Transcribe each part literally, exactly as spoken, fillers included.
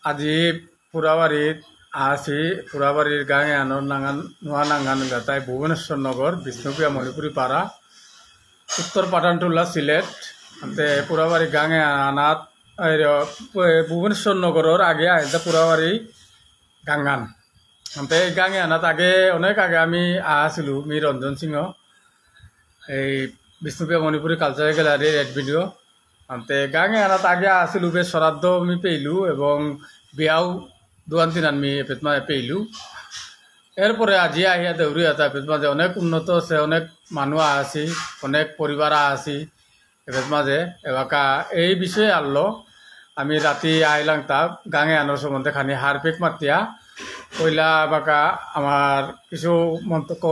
আজি পুরাবাড়িত আছি, পুরাবাড়ির গাঙে আনোর নাঙান, নোয়া নাঙান গাতাই ভুবনেশ্বর নগর, বিষ্ণুপ্রিয়া মণিপুরী পাড়া, উত্তর পাঠানটুলা, সিলেট। আনতে পুরাবাড়ি গাঙে আনাত, এই র-, এ, ভুবনেশ্বর নগরর আগে আইতা পুরাবাড়ি গাঙান। আনতে এই গাঙে আনাত আগে, অনেক আগে আমি আছিলু, মি রঞ্জন সিংহ, এই বিষ্ণুপ্রিয়া মণিপুরী কালচারাল গ্যালারির এড ভিডিও। আনতে গাঙে আনাত আগে আসিল উবে শ্রাদ্ধ আমি পেইলু এবং বিয়াও দুয়ান তিনান মি এপেত মাঝে পেইলু। এরপরে আজি আহিয়া দেউরি আতা এপেত মাঝে অনেক উন্নত আছে, অনেক মানুষ আছি, অনেক পরিবার আছি এপেত মাঝে। এবাকা এই বিষয়ে আনলো আমি রাতি আইলাং তা গাঙে আনোর সম্বন্ধে খানি হারপেক মাতিয়া। পয়লা এবাকা আমার কিছু মন্তব্য,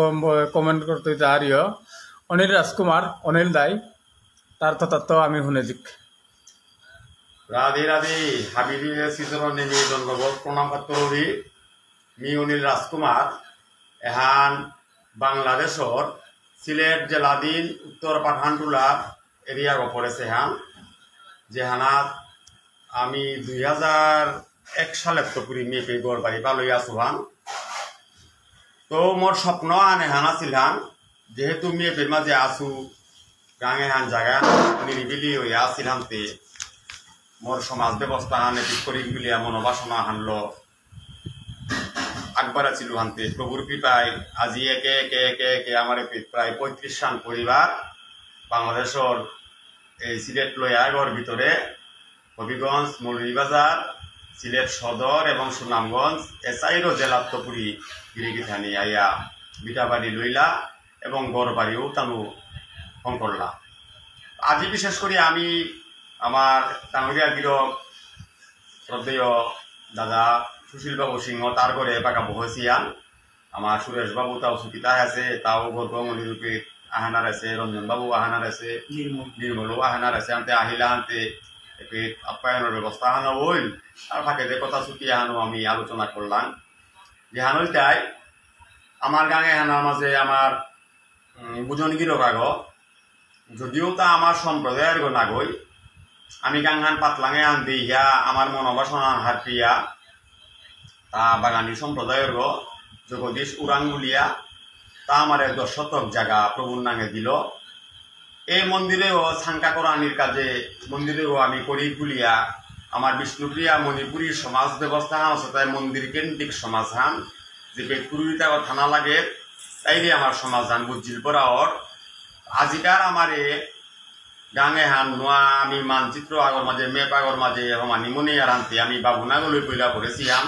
কমেন্ট করতে হারিও অনিল রাজকুমার, অনিল দাই, তার তত্ত্ব আমি শুনে দিক। রাধে রাধে, হাবিরে শ্রীচরণে মি দণ্ডবত প্রণাম পাত্তরবি। মি অনিল রাজকুমার, এহান বাংলাদেশর সিলেট জেলাধীন উত্তর পাঠানটুলা এরিয়া গো পড়েছে হান, যেহানাত আমি দুই হাজার এক সালের তো পুরি মেপে ঘর বাড়ি পালই আসু হান। তো মোর স্বপ্ন আনে হানা ছিলাম, যেহেতু মেপের মাঝে আসু, গাঙে হান জায়গা নিরিবিলি হয়ে আসিলাম তে, মোর সমাজ ব্যবস্থা হানে ঠিক করি বুলিয়া মনোবাসনা হানলো আকবার আছিল হানতে। প্রভুর কৃপায় আজি একে একে একে একে আমার এপে প্রায় পঁয়ত্রিশ হান পরিবার বাংলাদেশর এই সিলেট লয়াগর ভিতরে হবিগঞ্জ, মৌলভীবাজার, সিলেট সদর এবং সুনামগঞ্জ, এসাইরো জেলাত্তপুরি গিরিগিথানি আইয়া বিটাবাড়ি লইলা এবং গড়বাড়িও তানু হঙকরলা। আজি বিশেষ করে আমি আমার ডাঙরিয়া গিরক শ্রদ্ধেয় দাদা সুশীল বাবু সিংহ তার ঘরে পাকা বহেছিয়ান। আমার সুরেশ বাবু তাও সুকিতা আছে, তাও গর্ভমণি রূপে আহানার আছে, রঞ্জন বাবু আহানার আছে, নির্মল। নির্মলও আহানার আছে। আনতে আহিলা আনতে এপে আপ্যায়নের ব্যবস্থা আহানো হইল। আর ফাঁকে যে কথা চুটি আহানো আমি আলোচনা করলাম। যে হানল তাই আমার গাঙে হানার মাঝে আমার, উম, বুজন গিরক আগো, যদিও তা আমার সম্প্রদায়ের গো নাগই, আমি গাঙহান পাতলাঙে আন দিয়া আমার মনোবাসনা হারপিয়া, তা বাগানি সম্প্রদায়ের গো জগদীশ উরাং বুলিয়া, তা আমার এক দশ শতক জায়গা প্রভুর নাঙে দিল। এই মন্দিরেও সাংকা করানির কাজে মন্দিরেও আমি করি বুলিয়া, আমার বিষ্ণুপ্রিয়া মণিপুরী সমাজ ব্যবস্থা হান আছে, তাই মন্দির কেন্দ্রিক সমাজ হান, যে ব্যক্তিগত থানা লাগে, তাইলে আমার সমাজ হান বুঝিল পড়া অর। আজিকার আমারে গাঙে হান নোয়া আমি মানচিত্র আগর মাঝে, ম্যাপ আগর মাঝে হমানি মনে আর আনতে আমি বাবুনাগো লই পইলা পড়েছিলাম।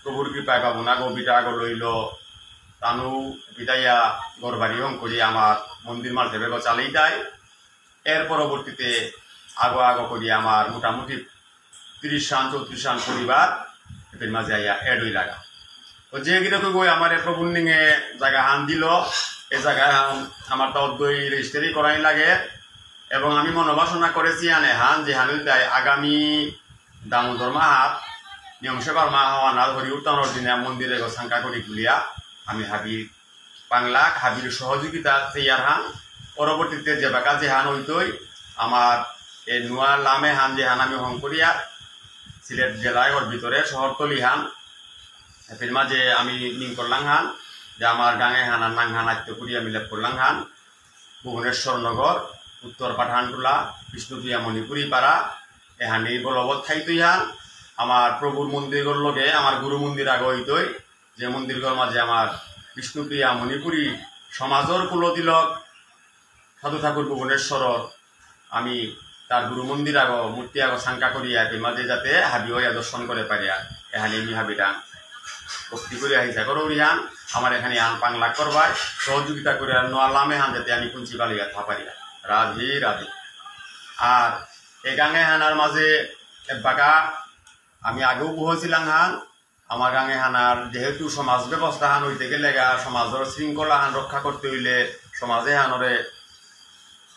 প্রভুর কৃপায় বাবুনাগো বিটা আগো লইল, তানু বিদায়া ঘর বাড়ি হং করি আমার মন্দির মাঝে বেগো চালেই দেয়। এর পরবর্তীতে আগো আগো করি আমার মোটামুটি তিরিশ হান, চৌত্রিশ হান পরিবার এর মাঝে আইয়া অ্যাড হই লাগা। তো যে গিরকে গই আমারে প্রভুর নিঙে জায়গা হান দিল, এ জায়গা হান আমার তো অদ্বৈ রেজিস্ট্রি করাই লাগে। এবং আমি মনোবাসনা করেছি আনে হান যে হান হইতে আগামী দামোদর মাহাত নিয়ম সেবার মা হওয়া না হরি উত্তানোর দিনে মন্দিরে গো সাংকা করি খুলিয়া আমি হাবি বাংলা হাবির সহযোগিতা চেয়ার হান। পরবর্তীতে যে বাকা যে হান হইতই আমার এই নোয়া লামে হান যে হান আমি হং করিয়া সিলেট জেলায় ওর ভিতরে শহরতলি হান এপির মাঝে আমি নিং করলাম হান যে আমার গাঙে হান আর নাং হান আত্য করি আমি লেপ করলাম হান ভুবনেশ্বর নগর উত্তর পাঠানটুলা বিষ্ণুপ্রিয়া মণিপুরী পাড়া এহানি বলবৎ থাইতই হান আমার প্রভুর মন্দিরগর লগে আমার গুরু মন্দির আগে হইতই যে মন্দিরগর মাঝে আমার বিষ্ণুপ্রিয়া মণিপুরী সমাজর কুলতিলক সাধু ঠাকুর ভুবনেশ্বরর আমি তার গুরু মন্দির আগো মূর্তি আগো সাংকা করিয়া এর মাঝে যাতে হাবি হইয়া দর্শন করে পারিয়া এখানে আমি হাবিরাং ভক্তি করিয়া হিংসা করো উড়িয়ান আমার এখানে আন পাংলাক করবায় সহযোগিতা করে আর নোয়া লামে হান যাতে আমি কুঞ্চি বালিয়া থা পারিয়া। রাধে রাধে। আর এ গাঙে হানার মাঝে এবাকা আমি আগেও বহেছিলাম হান আমার গাঙে হানার যেহেতু সমাজ ব্যবস্থা হান হইতে গেলে গা সমাজের শৃঙ্খলা হান রক্ষা করতে হইলে সমাজে হানরে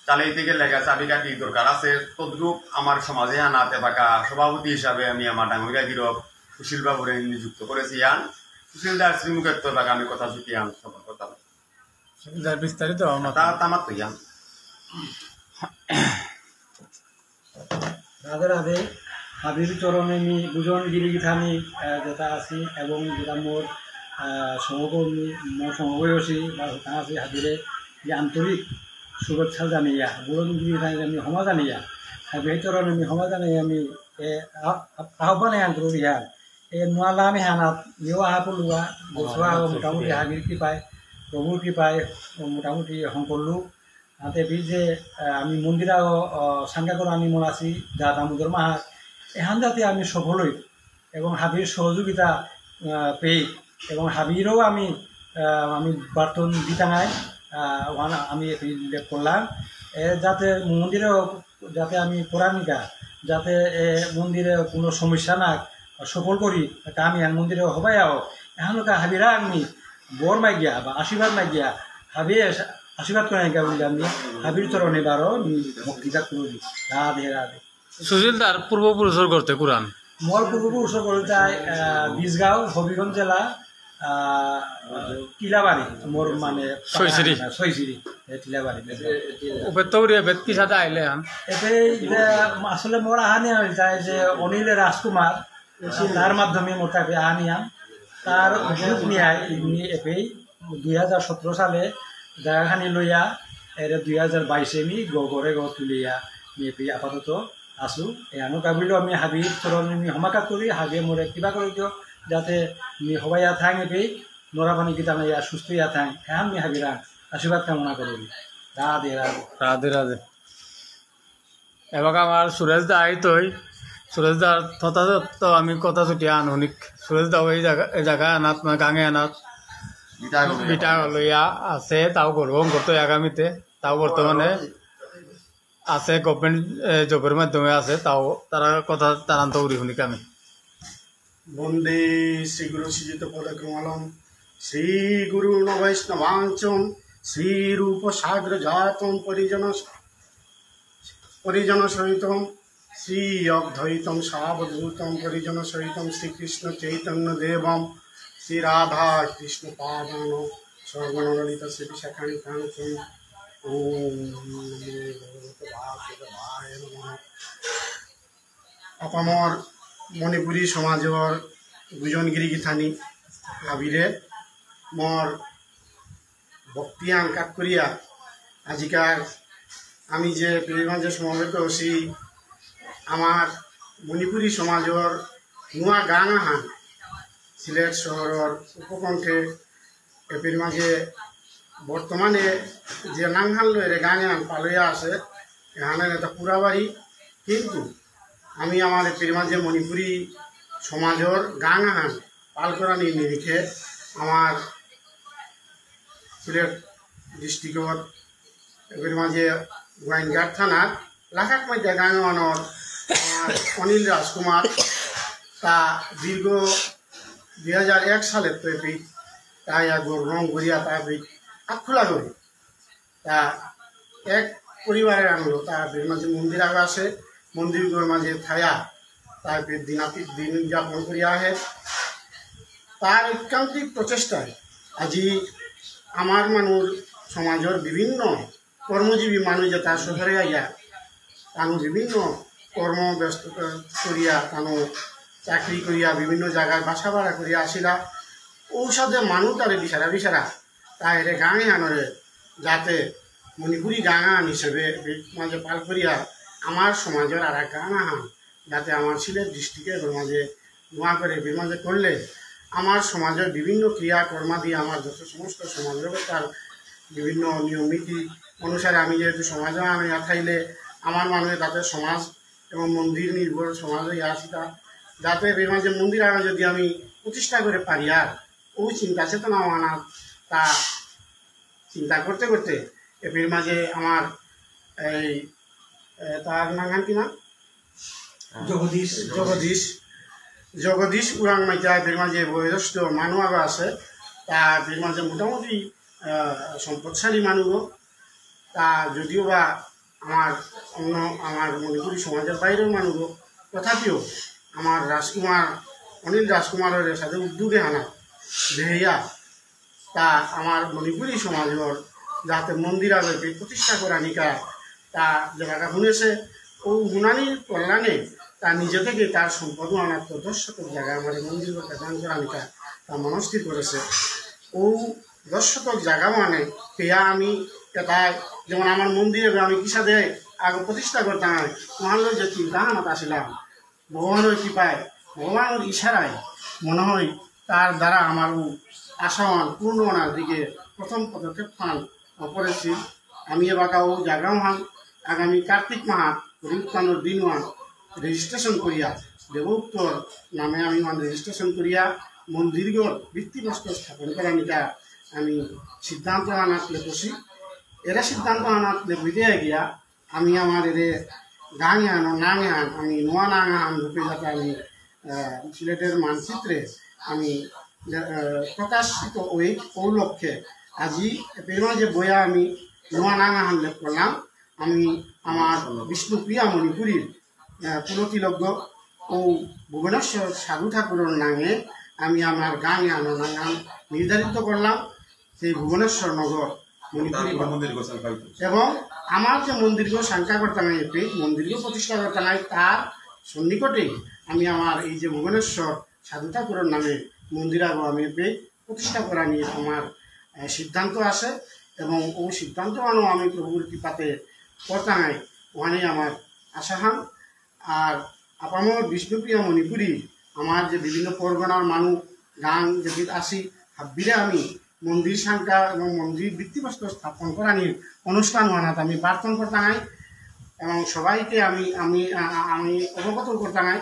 চালাইতে গেলে গা চাবিকাঠি দরকার আছে। তদ্রূপ আমার সমাজে হানাতে বাকা সভাপতি হিসাবে আমি আমার ডাঙরিয়া গিরক সুশীল বাবুরে নিযুক্ত করেছি। আন সুশীল দাস শ্রীমুখের তো বাকা আমি কথা চুটি আন সবার কথা। সুশীল দাস বিস্তারিত আমার তা তামাত তো ইয়ান। রাধে রাধে। হাবির চরণে মি বুজন গিরি গিথানি, আহ, যেতা আছি এবং যেতা মোর, আহ, সহকর্মী, মোর সমবয়সী বা হতা আছি হাবিরে যে আন্তরিক শুভেচ্ছা জানাইয়া, বুজন গিরি গিথানি আমি হমা জানাইয়া, হাবির চরণে মি হমা জানাইয়া আমি, এ, আহ-, আহ্বানে আন্তরিক ইয়া। এ, নোয়ালা আমি হানাত, নিও আহা পলুয়া, গোসুয়া মোটামুটি হাবির কৃপায়, প্রভুর কৃপায়, মোটামুটি হঙকরলু। আতে বি যে, আহ, আমি মন্দির আগো, আহ, সাঙ্গা করে আমি মনাসি, যা দামোদর মাহাত, এহান যাতে আমি সফল হই এবং হাবির সহযোগিতা, আহ, পেয়ে এবং হাবিরও আমি, আহ, আমি বার্তন দিতাঙাই, আহ, ওহান আমি এপি লেপ করলাম। এ, যাতে মন্দিরেও যাতে আমি করানিকা, যাতে এ মন্দিরে কোনো সমস্যা না সফল করি, তা আমি এহান মন্দিরে হবাই আও, এহানকা হাবিরা আমি বর মাগিয়া বা আশীর্বাদ মাগিয়া, হাবি আশীর্বাদ করে নিকা বললে আমি হাবির চরণে বারো আমি ভক্তি জাত করি। রাধে রাধে। সুশীল দার পূর্বপুরুষর গর্তে কুরান? মোর পূর্বপুরুষর গর্তে, আহ, বিজগাঁও, হবিগঞ্জ জেলা, আহ, টিলাবাড়ি, মোর মানে ছয়শ্রী। ছয়শ্রী, এ, টিলাবাড়ি, বিজগাঁও। উপেত্ত উড়িয়া বেত কিসাদে আইলে হান? এতে, এতে আসলে মোর আহানি হয়ে যায় যে অনিল রাজকুমার, তার মাধ্যমে মোর তাকে আহানি আন। তার উদ্যোগ নিয়ে আই, এমনি এপেই দুই হাজার সতেরো সালে জায়গাখানি লইয়া, এর দুই হাজার বাইশে আমি গ-, ঘরে ঘর তুলিয়া আমি এপেই আপাতত আসু। এহানো কাবিলো আমি হাবির চরণে আমি হমাকাত করি, হাবিয়ে মোরে কিবা করে দিও, যাতে আমি হবাইয়া থাং এপেই, নরা পানি কিতা নাই, আর সুস্থ ইয়া থাং। হ্যাঁ, আমি হাবিরা আশীর্বাদ কামনা করি। রাধে রাধে। রাধে রাধে। এবার আমার সুরেশ দা আইতই, সুরেশ দা তথাযথ আমি কথা ছুটি আনুনিক। সুরেশ দা ওই জায়গা, এই জায়গা আনাত, মানে গাঙে আনাত, বিটা লইয়া। বিটা লইয়া আছে, তাও গর্ব করতো আগামীতে, তাও বর্তমানে আছে, গভর্নমেন্ট, এ, জবের মাধ্যমে আছে, তাও তারা কথা তারান্ত উড়ি হুনিক আমি। বন্দে শ্রী গুরু শ্রীযুত পদকমলম, শ্রী গুরু বৈষ্ণবাঞ্চম, শ্রী রূপ সাগর জাতম পরিজন, পরিজন সহিতম, শ্রী অদ্বৈতম সাবধূতম পরিজন সহিতম, শ্রীকৃষ্ণ চৈতন্য দেবম, শ্রী রাধা কৃষ্ণ পাদান সহগণ ললিতা শ্রী বিশাখানি কাঞ্চন। ওম নমো ভগবতে বাসুদেবায় নমঃ। আপামর মণিপুরী সমাজর বুজন গিরি গিথানি হাবিরে মোর ভক্তি আন কাত করিয়া আজিকার আমি যে পীরগঞ্জে সমবেত হসি, আমার মণিপুরী সমাজর নুয়া গাঙ আহান সিলেট শহরর উপকণ্ঠে এপির মাঝে বর্তমানে যে নাঙহান লইরে গাঙ এহান পালইয়া আছে, এহানে নেতা পুরাবাড়ি, কিন্তু আমি আমার এপির মাঝে মণিপুরী সমাজর গাঙ আহান পাল করানি নিরিখে আমার সিলেট ডিস্ট্রিক্টর এপির মাঝে গোয়াইনঘাট থানার লাখাক মাইজা গাঙ আহানর আমার অনিল রাজকুমার তা দীর্ঘ দুই হাজার এক সালেত্ত এপি তাই আগর রং করিয়া তা এপি আখুলা করি। তা এক পরিবারে আনলো, তা এপির মাঝে মন্দির আগ আছে, মন্দিরগর মাঝে থায়া, তা এপি দিনাতি দিন যাপন করিয়া আহে। তার ঐকান্তিক প্রচেষ্টায় আজি আমার মানুর সমাজর বিভিন্ন কর্মজীবী মানুষ যে তার শহরে আইয়া তানু বিভিন্ন কর্ম ব্যস্ত করিয়া, তানু চাকরি করিয়া, বিভিন্ন জায়গায় বাসা ভাড়া করিয়া আসিলা। ঔসাদে মানু তারে বিচারা বিচারা, তাইরে গাঙ এহানরে যাতে মণিপুরী গাঙ আহান হিসেবে মাঝে পাল করিয়া আমার সমাজর আর এক গাঙ আহান যাতে আমার সিলেট ডিস্ট্রিক্টর মাঝে নোয়া করে বিমাজে করলে আমার সমাজর বিভিন্ন ক্রিয়াকর্মাদি আমার যত সমস্ত সমাজর তার বিভিন্ন নিয়ম নীতি অনুসারে আমি যেহেতু সমাজে আমি থাইলে আমার মানুষ তাতে সমাজ এবং মন্দির নির্ভর সমাজে আসিতা যাতে বিমাজে মন্দির আগে যদি আমি প্রতিষ্ঠা করে পারি আর ও চিন্তা চেতনা আনা তা চিন্তা করতে করতে এপির মাঝে আমার এই এ, তার নাঙহান কি নাম? জগদীশ। জগদীশ। জগদীশ উরাং মাইতা এপির মাঝে বয়োজ্যেষ্ঠ মানু আগ আছে। তা এপির মাঝে মোটামুটি আহ, সম্পদশালী মানু। তা যদিও বা আমার অন্য আমার মণিপুরী সমাজর বাইরের মানু, তথাপিও আমার রাজকুমার অনিল রাজকুমারর সাথে উদ্যোগে আনা দেহিয়া তা আমার মণিপুরী সমাজর যাতে মন্দির আগে প্রতিষ্ঠা করানিকা তা যেবাকা শুনেছে ও শুনানির কল্যাণে তা তার নিজে থেকে তার সম্পদ আনার তো দশ শতক জায়গা আমার মন্দির করতে দান করানিকা তা মনস্থির করেছে। ও দশ শতক জায়গা মানে পেয়া আমি এটাই, যেমন আমার মন্দিরে আমি কিসাদে আগে প্রতিষ্ঠা করতাম, মহান যে চিন্তা আনাত আসিলাম, ভগবানের কৃপায়, ভগবানের ইশারায় মনে হয় তার দ্বারা আমার ও আশাহান পূর্ণ হওয়ার দিকে প্রথম পদক্ষেপ পান অপরেছিল। আমি এবাকা ও জায়গাহান আগামী কার্তিক মাহাত হরিউত্থানর দিনহান রেজিস্ট্রেশন করিয়া দেবগুপ্তর নামে আমি ওহান রেজিস্ট্রেশন করিয়া মন্দিরগর ভিত্তিপ্রস্তর স্থাপন করানিকা আমি সিদ্ধান্ত আনাত লেপসি। এরা সিদ্ধান্ত আনাত লেপিতে গিয়া আমি আমার এরে গাঙ এহান, নাঙ এহান, আমি নোয়া নাঙ এহান রূপে যাতে আমি, আহ, সিলেটের মানচিত্রে আমি, আহ, প্রকাশিত ওই উপলক্ষে আজি এপেমা যে বইয়া আমি নোয়া নাঙ এহান লেপ করলাম। আমি আমার বিষ্ণুপ্রিয়া মণিপুরীর, আহ, কুলতিলক ও ভুবনেশ্বর সাধু ঠাকুরের নাঙে আমি আমার গাঙ এহানর নাঙ এহান নির্ধারিত করলাম। সেই ভুবনেশ্বর নগর মণিপুরী তার মন্দির গোসাই পাইতো। এবং আমার যে মন্দিরগ সাংকা করতাঙাই এপে, মন্দিরগ প্রতিষ্ঠা করতাঙাই, তার সন্নিকটে আমি আমার এই যে ভুবনেশ্বর সাধু ঠাকুরের নামে মন্দির আগ আমি এপে প্রতিষ্ঠা করানি আমার, আহ, সিদ্ধান্ত আছে। এবং ও সিদ্ধান্ত আনো আমি প্রভুর কৃপাতে করতাঙাই, ওখানে আমার আশাহান। আর আপামর বিষ্ণুপ্রিয়া মণিপুরী আমার যে বিভিন্ন পরগনার মানু গাঙ যদি আসি, হাব্বিরে আমি মন্দির সাংকা এবং মন্দির ভিত্তিপ্রস্তর স্থাপন করানির অনুষ্ঠান আনাত আমি প্রার্থনা করতাঙাই এবং সবাইকে আমি, আমি, আ-, আ-, আমি অবগত করতাঙাই।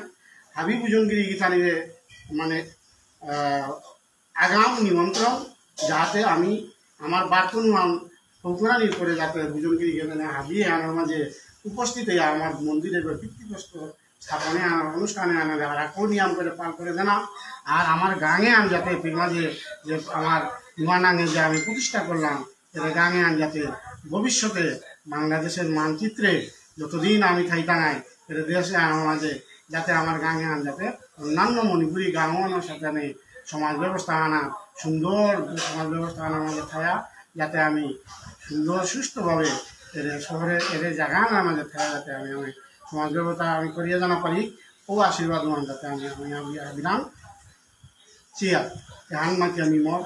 হাবি বুজনগিরি গিথানিরে মানে, আহ, আগাম নিমন্ত্রণ, যাতে আমি আমার বার্তনহান ফৌকরানির পরে যাতে বুজনগিরি গেলে হাবিয়ে আমার মাঝে উপস্থিত হয়ে আমার মন্দিরে ভিত্তিপ্রস্তর স্থাপনে আনার অনুষ্ঠানে আনার আর কোন নিয়ম করে পাল করে দেনা। আর আমার গাঙে আমি যাতে এপের মাঝে যে আমার নোয়া নাঙে যে আমি প্রতিষ্ঠা করলাম, এরে গাঙে আন যাতে ভবিষ্যতে বাংলাদেশের মানচিত্রে যতদিন আমি থাইতাঙাই, এরে দেশে আমার মাঝে যাতে আমার গাঙে আন যাতে অন্যান্য মণিপুরী গাঙও আমার সাথে আমি সমাজ ব্যবস্থা আনা, সুন্দর সমাজ ব্যবস্থা আনার মাঝে থায়া, যাতে আমি সুন্দর সুস্থভাবে এরে শহরে এরে জায়গা আনার মাঝে থায়া, যাতে আমি, আমি সমাজ ব্যবস্থা আমি করিয়া জানা পারি, ও আশীর্বাদ মান যাতে আমি, আমি, আমি, আমি বিধান চিয়া, এহান মাঝে আমি মোর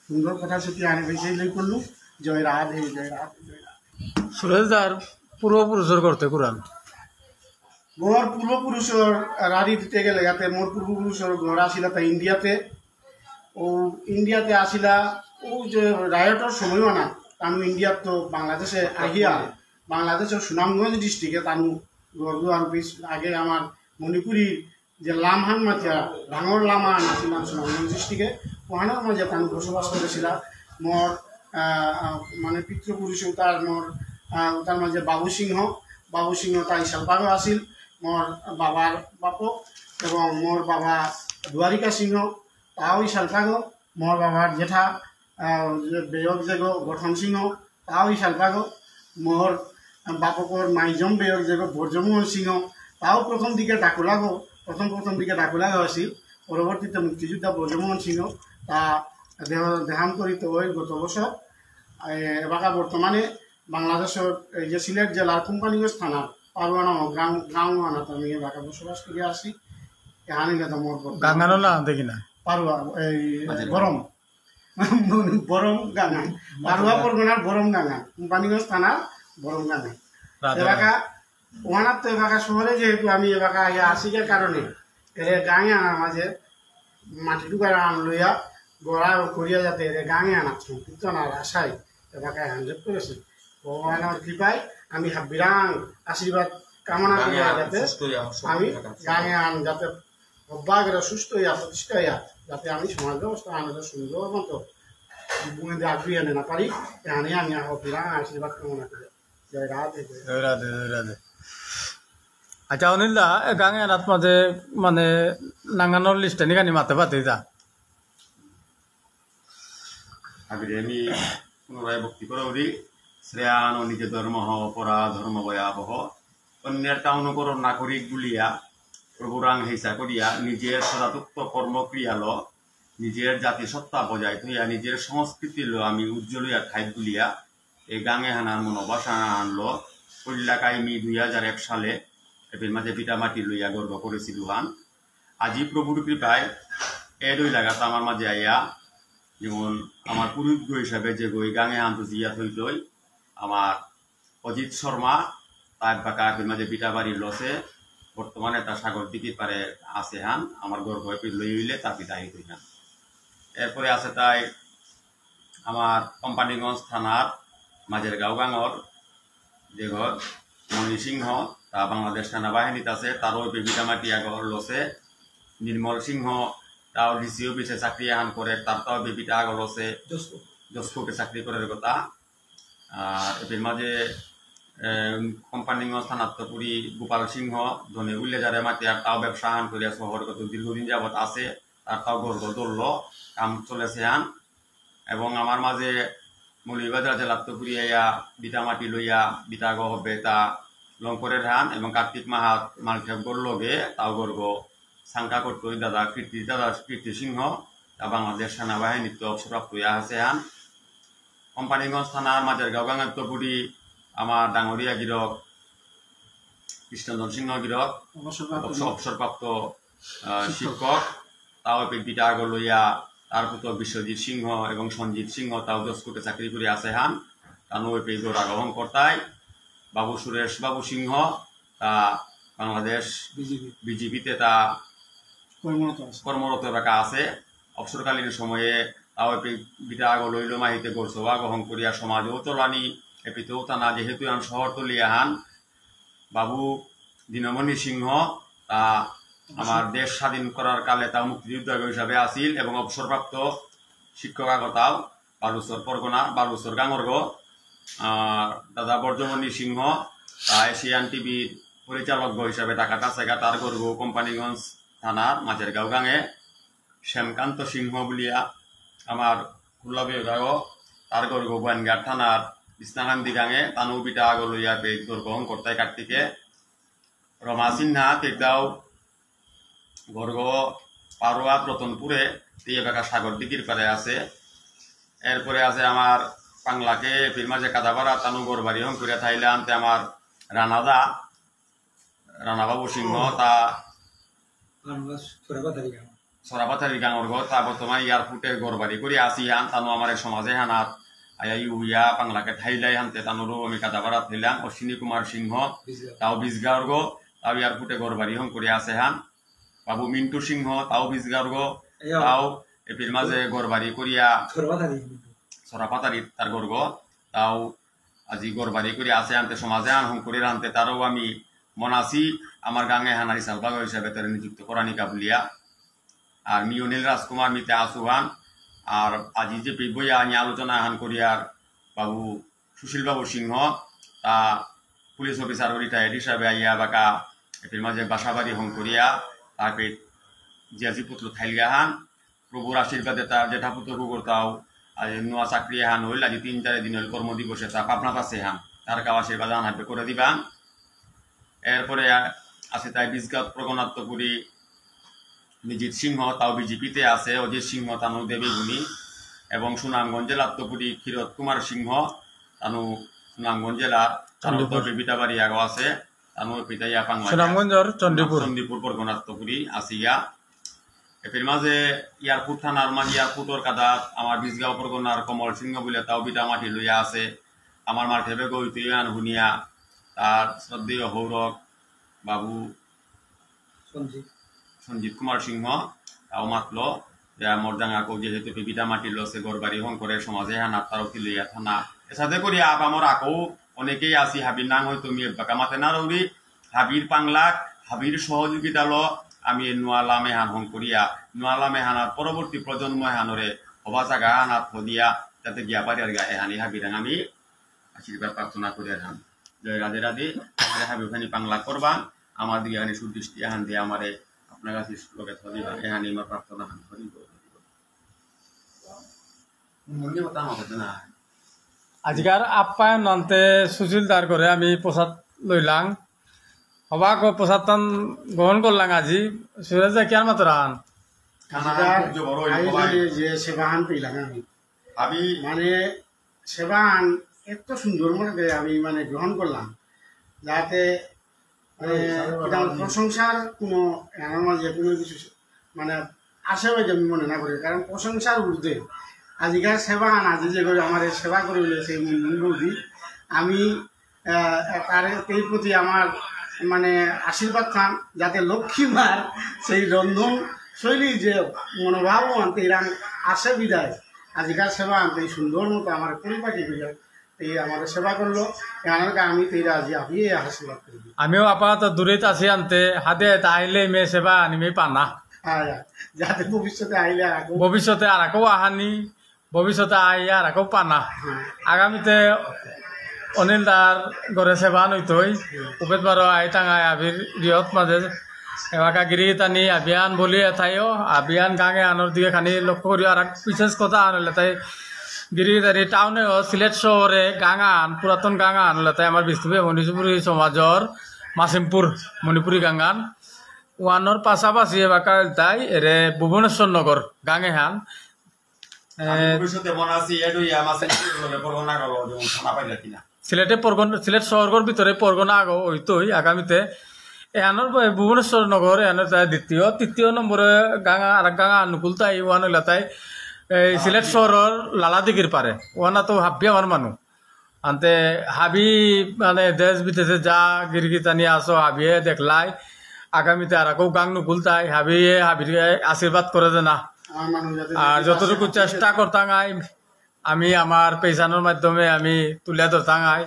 সুন্দর কথা চুটি আনি বেশি লই করলু। জয় রাধে, জয় রাধে, জয় রাধে। সুরেশ দার পূর্বপুরুষর করতে কুরান। মোর পূর্বপুরুষর রাধি দিতে গেলে যাতে মোর পূর্বপুরুষর ঘর আসিল তা ইন্ডিয়াতে। ও ইন্ডিয়াতে আসিলা, ও যে রায়টর সময় না, তানু ইন্ডিয়াত তো বাংলাদেশে আহিয়া, বাংলাদেশের সুনামগঞ্জ ডিস্ট্রিক্টে তানু ঘর দুয়ার পিস আগে আমার মণিপুরী যে লামহান মাতিয়া ডাঙর লামা নাছিল সুনামগঞ্জ ডিস্ট্রিক্টে, ওহানর মাঝে তানু বসবাস করেছিলা। মোর, আহ, আহ, মানে পিতৃপুরুষ উতার মোর, আহ, উতার মাঝে বাবু সিংহ, বাবু সিংহ তাই সালপাগো আছিল, মোর বাবার বাপক, এবং মোর বাবা দুয়ারিকা সিংহ, তাও সালপাগো, মোর বাবার জেঠা, আহ, যে বেয়ক যেগো গঠন সিংহ, তাও ইশালপাগো। মোর বাপকর মাইজম বেয়ক যেগো ব্রজমোহন সিংহ, তাও প্রথম দিকে ডাকুলাগো, প্রথম প্রথম দিকে ডাকুলাগো আছিল। পরবর্তীতে মুক্তিযোদ্ধা ব্রজমোহন সিংহ, তা দেহ-, দেহান্তরিত হইল গত বছর। এ, এবাকা বর্তমানে বাংলাদেশের এই যে সিলেট জেলার কোম্পানিগঞ্জ থানার পারুয়া নামক গ্রাম, গ্রাম আনাত আমি এবাকা বসবাস করে আছি। এখানে গেছে মোর বর্তমান গাঙ্গানো না দেখি না। পারুয়া, এই বাজে না। বরম। বরম গাঙা, বারুয়া পরগনার বরম গাঙা, কোম্পানিগঞ্জ থানার বরম গাঙা। রাধে এলাকা, রাধে। ওনার তো এলাকা শহরে যেহেতু আমি এলাকা আগে আসি যে কারণে, এর গাঙে আনার মাঝে মাটি টুকারা আন লইয়া, গড়া ও করিয়া যাতে এর গাঙে আনা সম্পৃক্ত না আশায় এলাকায় হান্ড্রেড করেছে। ভগবানের কৃপায় আমি হাবিরাং আশীর্বাদ কামনা করি গাঙে আন যাতে সুস্থ হইয়া, সুস্থ আমি থাকা। গাঙে আন যাতে অভ্যাগরে সুস্থ হইয়া, প্রতিষ্ঠা হইয়া, যাতে আমি সমাজ ব্যবস্থা আমাদের সুন্দর মতো বুঝে আগুয়ে আনে না পারি, এখানে আমি আহ, বিরাট আশীর্বাদ কামনা করি। জয় রাধে, জয় রাধে। জয় রাধে, জয় রাধে। আচ্ছা, অনিল দা, এ গাঙে আনাত মাঝে, মানে, নাঙানোর লিস্টে নিকানি মাতে পাতে দা। আবিরে আমি পুনরায় ভক্তি করৌরি, শ্রেয়ান নিজে ধর্ম হ, পরা ধর্ম ভয়াবহ। অন্যের তা অনুকরণ না করি গুলিয়া, প্রভুরাং হিংসা করিয়া, নিজের সদাতুক্ত কর্ম ক্রিয়ালো, নিজের জাতি সত্তা বজায় থইয়া, নিজের সংস্কৃতিলো আমি উজ্জ্বল হইয়া থাই বুলিয়া, এই গাঙে হানার মনোবাসা আনলো। পল্লা কাইমি দুই হাজার এক সালে এপির মাঝে ভিটা মাটি লইয়া গর্ব করেছিল হান। আজি প্রভুর কৃপায় এ দুই লাগাত আমার মাঝে আইয়া, যেমন আমার পুরোহিত হিসাবে যে গই গাঙে আনতো জিয়া থইতই, আমার অজিত শর্মা, তার বাকা এপির মাঝে ভিটা বাড়ি লসে, বর্তমানে তার সাগর দিঘির পারে আছে হান, আমার গর্ব এপির লই হইলে তা ভিটা হইতই হান। এরপরে আছে তাই আমার কোম্পানিগঞ্জ থানার মাঝের গাঁও গাঙর যে ঘর মণি সিংহ, তা বাংলাদেশ সেনাবাহিনীত আছে, তারও বেবিটা মাটি আগর লসে। নির্মল সিংহ, তাও ডিসি অফিসে চাকরি আহান করে, তার তাও বেবিটা আগর লসে। জসকো। জসকোকে চাকরি করার কথা। আর এর মাঝে, এম, কোম্পানিগঞ্জ থানাত্তপুরি গোপাল সিংহ, ধনে উল্লে যারে মাটি আর তাও ব্যবসা আহান করিয়া শহর কত দীর্ঘদিন যাবত আছে, তার তাও ঘর ঘর ধরলো, কাম চলেছে আন। এবং আমার মাঝে মৌলভীবাজার জেলাত্তপুরি আইয়া ভিটা মাটি লইয়া ভিটা গহ বেতা লং করে ধান এবং কার্তিক মাহাত মালঠেপ গর লগে তাও গর্গ সাংকা করতই দাদা কীর্তি, দাদা কীর্তি সিংহ, তা বাংলাদেশ সেনাবাহিনীত অবসরপ্রাপ্ত ইয়া আছে হান। কোম্পানিগঞ্জ থানার মাঝের গাঁও গাঙাত্তপুরি আমার ডাঙরিয়া গিরক কৃষ্ণধন সিংহ গিরক অবসরপ্রাপ্ত অবসর-, অবসরপ্রাপ্ত, আহ, শিক্ষক। শিক্ষক, তাও এপে ভিটা আগ লইয়া, তার পুত্র বিশ্বজিৎ সিংহ এবং সঞ্জিত সিংহ, তাও দশ কোটি চাকরি করে আছে হান, তানু এপে গর আগমন করতাই, বাবু সুরেশ বাবু সিংহ, তা বাংলাদেশ বিজেপি। বিজেপিতে তা কর্মরত আছে। কর্মরত রাখা আছে। অবসরকালীন সময়ে তাও এপে ভিটা আগ লইল মাহিতে গর সভা গ্রহণ করিয়া সমাজেও তোলানি, এপিতেও তানা যেহেতু এখন শহর তুলিয়া হান, বাবু দীনমণি সিংহ, তা আমার দেশ স্বাধীন করার কালে তা মুক্তিযোদ্ধা হিসাবে আছিল এবং অবসরপ্রাপ্ত শিক্ষক আগতাও বালুচর পরগনা, বালুচর গাঙরগ, আহ, দাদা বর্জমণি সিংহ, তা এশিয়ান টিভির পরিচালক হিসাবে ঢাকাত আছে গা, তার গর্গ কোম্পানিগঞ্জ থানার মাঝের গাঁও গাঙে শ্যামকান্ত সিংহ বুলিয়া আমার খুলনা বিভাগ, তার গর্গ গোয়ানঘাট থানার বিছনাকান্দি গাঙে তানু ভিটা আগ লইয়া বেগ গর্গ হং করতাই কার্তিকে। রমা সিনহা তেতাও গর্গ পারোয়া রতনপুরে, তে এবাকা সাগর দিঘির পারে আছে। এরপরে আছে আমার পাংলাকে এপির মাঝে কাদাবারা তানু গরবারি হং করে থাইলাম, তে আমার রানাদা, রানাবাবু সিংহ, তা আমরা সরাবাতারি গাঙ। সরাবাতারি গাঙর গো, তা বর্তমানে এয়ারপোর্টে গরবারি করে আসি, আন তানু আমার সমাজে হানাত, আয়া ইউয়া পাংলাকে থাইলাই হানতে তানুরও আমি কাদাবারা থাইলাম, অশ্বিনী কুমার সিংহ, বিজগাঁও। তাও বিজগাঁওর গো, তাও এয়ারপোর্টে গরবারি হং করে আছে হান, বাবু মিন্টু সিংহ, তাও বিজগাঁওর গো, এয়া। তাও এপির মাঝে গরবারি করিয়া সরাবাতারি। সরাবাতারি তার গর্গ, তাও আজি গরবারি করে আছে আনতে সমাজে আন হং করে আনতে তারও আমি মন আছি আমার গাঙে হানারি সালবাগ হিসাবে তারা নিযুক্ত করানি কাবুলিয়া। আর মি অনিল রাজকুমার মিতে আসুহান। আর আজি যে পিবইয়া আনি আলোচনা হান করি আর বাবু সুশীল বাবু সিংহ, তা পুলিশ অফিসার রিটায়ার্ড হিসাবে আইয়া বাকা এপির মাঝে বাসাবাড়ি হং করিয়া তাকে জিয়াজি পুতলো থাইলগা হান। প্রভুর আশীর্বাদে তার জেঠাপুত গুগর তাও আজ নোয়া চাকরি হান হইল, আজি তিন চারি দিন হইল কর্মদিবসে তা পাবনাত আছে হান, তার কাও আশীর্বাদ আন হাতে করে দিবা। এরপরে আ-, আছে তাই বিজগাঁও প্রগণাত্মপুরী নিজিত সিংহ, তাও বিজেপিতে আছে, অজিত সিংহ তানু দেবী গুণী, এবং সুনামগঞ্জে লাত্তপুরী ক্ষীরোদ কুমার সিংহ, তানু সুনামগঞ্জ জেলা, তানু চণ্ডীপুর। তো বিবিতা বাড়ি আগো আছে, তানু পিতা ইয়া পাংলা। সুনামগঞ্জর চণ্ডীপুর। চণ্ডীপুর প্রগণাত্মপুরী আসিয়া। এপির মাঝে এয়ারপোর্ট থানার মাঝে এয়ারপোর্টর কাদাত আমার বিজগাঁও পরগনার কমল সিংহ বুলে তাও ভিটা মাটি লইয়া আছে। আমার মাঠে বেগ হইতে আন হুনিয়া তার শ্রদ্ধেয় হৌরক বাবু সঞ্জিত। সঞ্জিত কুমার সিংহ তাও মাতলো যে মোর জাঙাকো যেহেতু ভিটা মাটি লসে গরবারি হং করে সমাজে হানা তারও কি লইয়া থানা। এসাদে করি আপ আমার আকো অনেকেই আসি হাবির নাং হয়তো মি এবাকা মাতে না রৌরি। হাবির পাংলাক, হাবির সহযোগিতালো আমি এ নোয়া লামে হান হং করিয়া, নোয়া লামে হানার পরবর্তী প্রজন্ম হানরে হবা জাগা হানাত হদিয়া যাতে গিয়া পারি আর গা এহানি হাবিরাং আমি আশীর্বাদ প্রার্থনা করি আর হান। জয় রাধে রাধে, আমারে হাবি ওখানে পাংলাক করবা, আমার দিকে এহানি সুদৃষ্টি হান দিয়ে আমারে আপনার কাছে লোকে হদিবা, এহানি আমার প্রার্থনা হান হরি বল। আজিকার আপ্যায়ন আনতে সুশীল দার করে আমি প্রসাদ লইলাম। হবাক প্রসাদ তান গ্রহণ করলাম আজি। সুরেশ দা কিয়ার মাতরান? খানা আজিকার খুব জবর হইল, আয়োজনে সবাই। যে সেবাহান পেলাম আমি। আমি মানে সেবাহান এত সুন্দর মনে করে আমি মানে গ্রহণ করলাম, যাতে মানে, এটা আমার প্রশংসার কোনো, আমার মাঝে কোনো কিছু মানে আশাবাদী আমি মনে না করি, কারণ প্রশংসার ঊর্ধ্বে আজিকার সেবা আন, আজি যে করে আমার এই সেবা করে হইলে সেই মঙ্গল বৌদি, আমি আহ, তার এই প্রতি আমার মানে আশীর্বাদ থান, যাতে লক্ষ্মী মার সেই রন্ধন শৈলী যে মনোভাব আনতে এরাম আসে বিদায় আজিকার সেবা আনতে এই সুন্দর মতো আমার পরিপাটি হইয়া এই আমার সেবা করলো, এনার আমি তেরা আজি আপনি আশীর্বাদ করবি। আমিও আপাতত দূরেত আছি আনতে, হাতে তাইলে মে সেবা আনি মে পানা। হ্যাঁ, যাতে ভবিষ্যতে আইলে আর আকো ভবিষ্যতে আর আকো আহানি, ভবিষ্যতে আই আর আকো পানা। হুম। আগামীতে অনিল দার ঘরে সেবা নইতই, হুম। উপেত বারো আই টাঙায় আবির রিয়ত মাঝে এবাকা গিরি গিথানি আবিয়ান বলি এথাইও, আবিয়ান গাঙে আনোর দিকে খানি লক্ষ্য করি। আর এক বিশেষ কথা আনলে তাই গিরি গিথানি টাউনে ও সিলেট শহরে গাঙান, পুরাতন গাঙান হলে তাই আমার বিষ্ণুপ্রিয়া মণিপুরী সমাজর মাসিমপুর মণিপুরী গাঙান। ওয়ানোর পাশাপাশি এবাকা তাই এরে ভুবনেশ্বর নগর গাঙে হান। এ, আমি ভবিষ্যতে মনে আছি, এডু ইয়া মাসে হলে পরগনা গেল, যেমন থানা পাইলে কিনা। সিলেটে পরগনা, সিলেট শহরগর ভিতরে পরগনা আগো হইতই আগামীতে। এহানোর ব-, ভুবনেশ্বর নগর, এহানোর তাই দ্বিতীয়, তৃতীয় নম্বরে গাঙা, আর গাঙা নুকুলতাই, ওয়ান হইলাতাই, এই সিলেট শহরর লালাদিঘির পারে। ওয়ানা তো হাব্বি আমার মানু। আনতে হাবি মানে দেশ বিদেশে যা গিরি গিথানি আসো হাবিয়ে দেখলাই। আগামীতে আর কেউ গাং নুকুলতাই হাবিয়ে হাবির আশীর্বাদ করে দে না। আমার মানুষ যাতে আর দেখে যতটুকু আসে, চেষ্টা করতাম আই, আমি আমার পেশানোর মাধ্যমে আমি তুলে ধরতাম আই।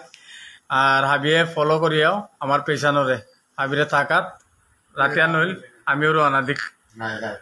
আর হাবিয়ে ফলো করিও আমার পেশানোরে। হাবিরে থাকাত রাখিয়া নইল, আমিও রওনা দিক। নাই, নাই।